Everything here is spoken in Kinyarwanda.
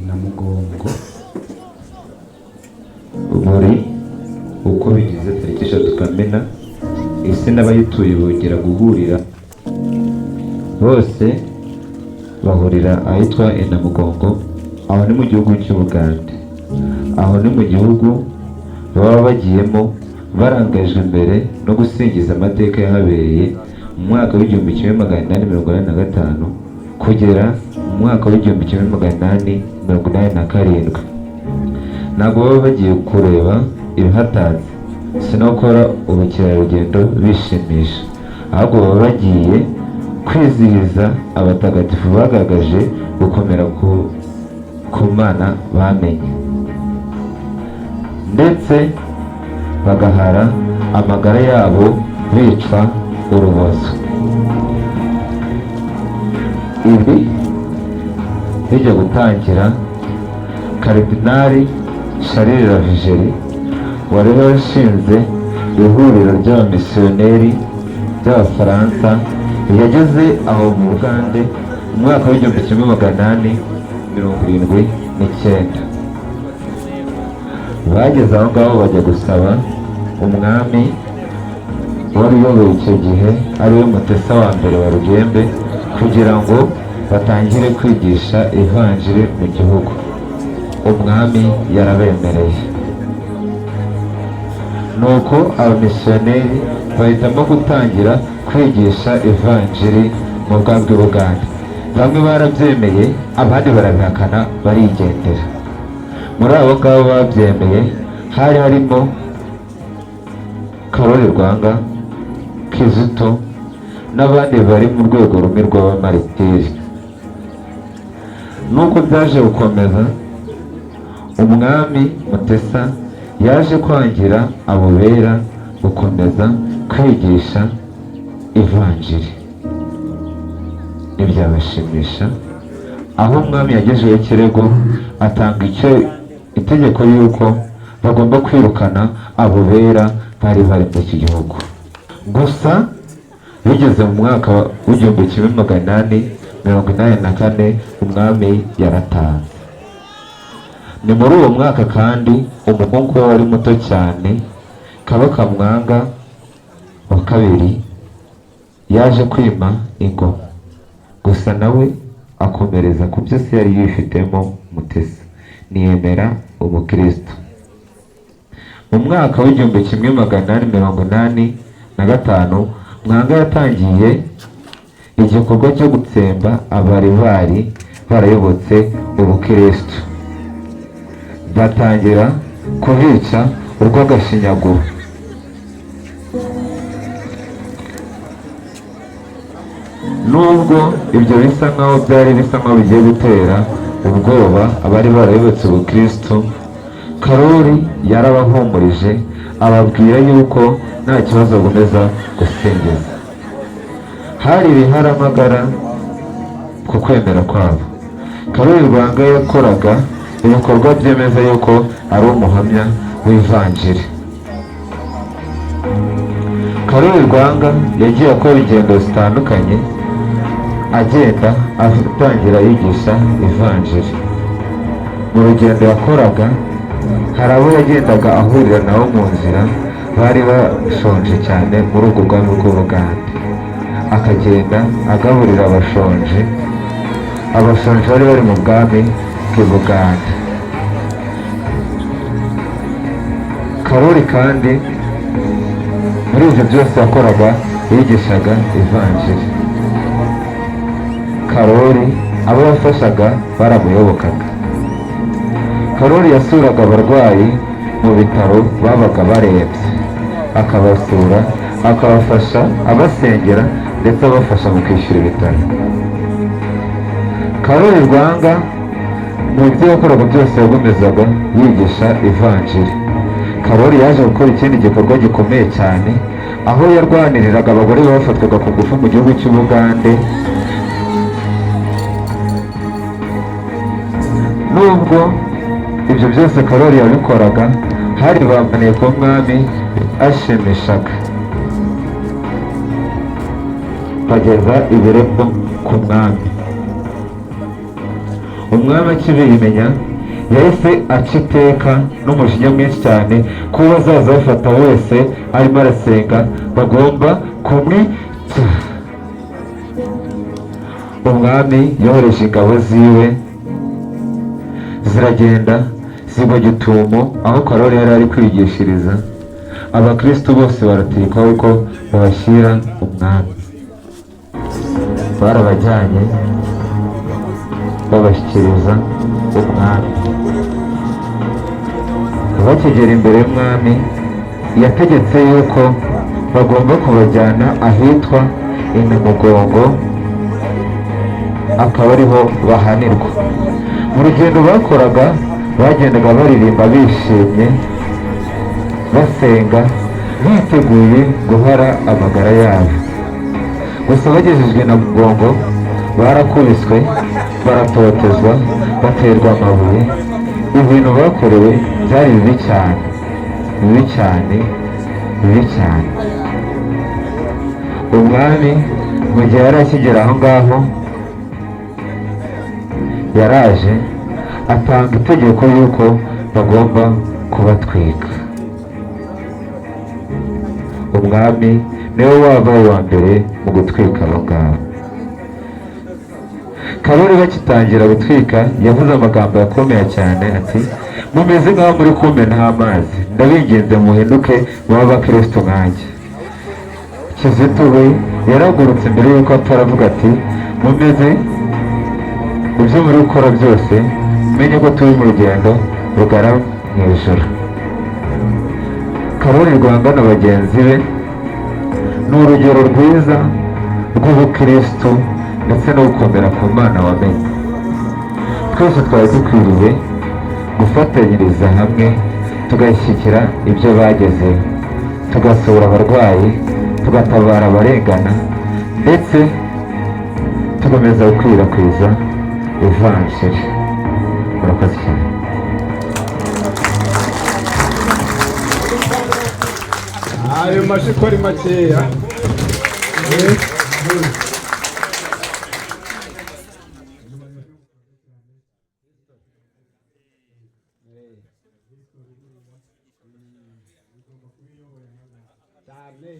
Namugongo. Buri uko bigize tariki 3 Kamena, isi n'abayituye bongera guhurira, bose bahurira ahitwa i Namugongo. Aho ni mu gihugu cy'Ubugande. Aho ni mu gihugu baba bagiyemo barangajwe imbere no gusingiza amateka yahabereye mu mwaka w'1885 kugera mu mwaka w'1887. Ntabwo baba bagiye kureba ibihatatse, si no gukora ubukerarugendo bishimisha, ahubwo baba bagiye kwizihiza abatagatifu bagaragaje gukomera ku Mana bamenye, ndetse bagahara amagara yabo bicwa urubozo. Ibi bijya gutangira, Karidinali Charles Lavigeri wari washinze ihuriro ry'abamisiyoneri by'Abafaransa yageze aho mu Bugande mu mwaka w'1879. Bageze aho ngaho bajya gusaba umwami wari uyoboye icyo gihe, ariwe Mutesa wa mbere wa Rugembe, kugira ngo batangire kwigisha ivanjiri mu gihugu. Umwami yarabemereye, nuko abamisiyoneri bahitamo gutangira kwigisha ivanjiri mu bwami bw'Ubugande. Bamwe barabyemeye, abandi barabihakana, barigendera. Muri abo ngabo babyemeye hari harimo Karoli Rwanga, Kizito n'abandi bari mu rwego rumwe rw'abamaritiri. Nuko byaje gukomeza, umwami Mutesa yaje kwangira abo bera gukomeza kwigisha ivanjiri. Ntibyabashimisha. Aho umwami yagejeho ikirego, atanga icyo itegeko y'uko bagomba kwirukana abo bera bari bari muri iki gihugu. Gusa bigeze mu mwaka w'1884, umwami yaratanze. Ni muri uwo mwaka kandi umuhungu we wari muto cyane, Kabaka Mwanga wa kabiri, yaje kwima ingoma. Gusa nawe akomereza ku byo se yari yifitemo Mutesa, ntiyemera ubukristo. Mu mwaka w'1885, Mwanga yatangiye igikorwa cyo gutsemba abari bari barayobotse ubukristo, batangira kubica urw'agashinyaguro. Nubwo ibyo bisa nkaho byari bisa nkaho bigiye gutera ubwoba abari barayobotse ubukristo, Karoli yarabahumurije, ababwira yuko nta kibazo bagomeza gusingiza. Hari ibiharamagara ku kwemera kwabo. Karoli Rwanga yakoraga ibikorwa byemeza yuko ari umuhamya w'ivanjiri. Karoli Rwanga yagiye akora ingendo zitandukanye, agenda atangira yigisha ivanjiri. Mu rugendo yakoraga, hari abo yagendaga ahurira nabo mu nzira bari bashonje cyane muri ubwo bwami bw'Ubugande, akagenda agaburira abashonje, abashonje bari bari mu bwami bw'i Bugande. Karoli kandi muri ibyo byose yakoraga yigishaga ivanjiri. Karoli abo yafashaga baramuyobokaga. Karoli yasuraga abarwayi mu bitaro babaga barembye, akabasura, akabafasha, abasengera, ndetse abafasha mu kwishyura ibitaro. Karoli Rwanga mu byo yakoraga byose yagomezaga yigisha ivanjiri. Karoli yaje gukora ikindi gikorwa gikomeye cyane, aho yarwaniriraga abagore bafatwaga ku ngufu mu gihugu cy'Ubugande. Nubwo ibyo byose Karoli yabikoraga, hari ba maneko w'umwami ashimishaga, bageza ibirego ku mwami. Umwami akibimenya yahise aca iteka n'umujinya mwinshi cyane ko bazaza bafata wese arimo arasenga bagomba kumwica. Umwami yohereje ingabo ziwe, ziragenda zigwa gitumo aho Karoli yari ari kwigishiriza. Abakristo bose baratikwa yuko babashyira umwami. Barabajyanye babashyikiriza umwami. Bakigera imbere y'umwami, yategetse yuko bagomba kubajyana ahitwa Inamugongo, akaba ariho bahanirwa. Mu rugendo bakoraga, bagendaga baririmba bishimye, basenga, biteguye guhara amagara yabo. Gusa bagejejwe na Mugongo, barakubiswe, baratotezwa, baterwa amabuye. Ibintu bakorewe byari bibi cyane, bibi cyane, bibi cyane. Umwami mu gihe yari akigera aho ngaho, yaraje atanga itegeko y'uko bagomba kubatwika. Umwami niwe wabaye uwa mbere mu gutwika abo ngabo. Karoli bakitangira gutwika, yavuze amagambo yakomeye cyane ati: "Mumeze nk'aho muri kumenaho amazi, ndabinginze muhinduke mube abakristo nkanjye." Kizito we yaragurutse mbere y'uko apfa, aravuga ati: "Mumeze ibyo muri gukora byose, mumenye ko turi mu rugendo rugana mu ijuru." Karoli Rwanga na bagenzi be ni urugero rwiza rw'ubukristo ndetse no gukomera ku Mana wamenye. Twese twari dukwiriye gufatanyiriza hamwe, tugashyigikira ibyo bagezeho, tugasura abarwayi, tugatabara abarengana, ndetse tugakomeza gukwirakwiza ivanjiri. Murakoze cyane. Ayo mashyi ko ari makeya? Cyane.